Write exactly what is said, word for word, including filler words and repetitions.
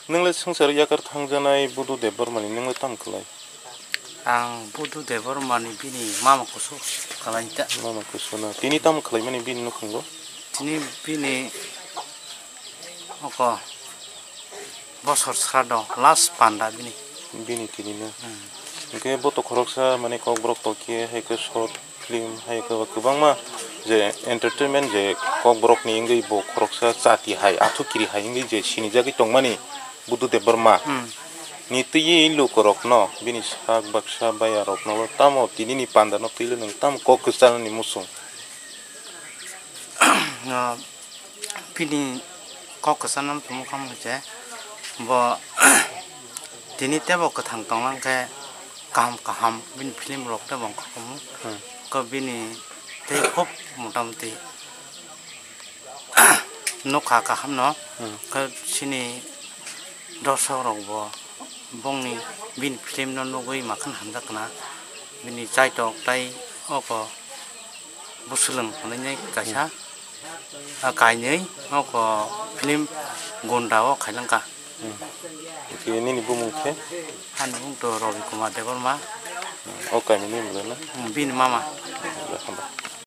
Nwng le swngchar yakar thangjanai Budu Debbarma ni nwng le tamo khlai? Ang Budu Debbarma ni bini mama kusu khlai ta. Mama kusu na. Tini tamo khlai mani bini nukhungo? Tini bini oko bosor srado last panda bini. Bini tini na. Hmm. Hwnkhe bo to khoroksa mane kokborok tokhe hai khe short film hai khe kwbangma je entertainment je kokborok ni wngwi bo khoroksa chati hai athukiri hai wngwi je sinijagwi tongmani Budu Debbarma Hmm. ni twiwi lukurokno bini sak baksa bayarokno tamo tini ni panda no twilo nwng tamo kok kwchanani muchung. Ah, bini kok kwchangno tongmung kha mung se bo tini tebo kwthang tonglang khe kaham kaham bini film rok tebo wngkha khe mung. Hmm. Ko bini tei khub motamoti nukha kaham no. Hmm. Khe chini dorsok rok bo bongni bini film no nugwi makhan hamjak khna bini chaitok tai oko bwswlwng hwnwi kaisa, hmm, ah, kainwi oko film Gunda o khailangkha. Hmm. Nini bumung khe? Ani bumung to Ravi Kumar Debbarma. Hmm. O kainwi ni bwlai na? Hmm, bini mama.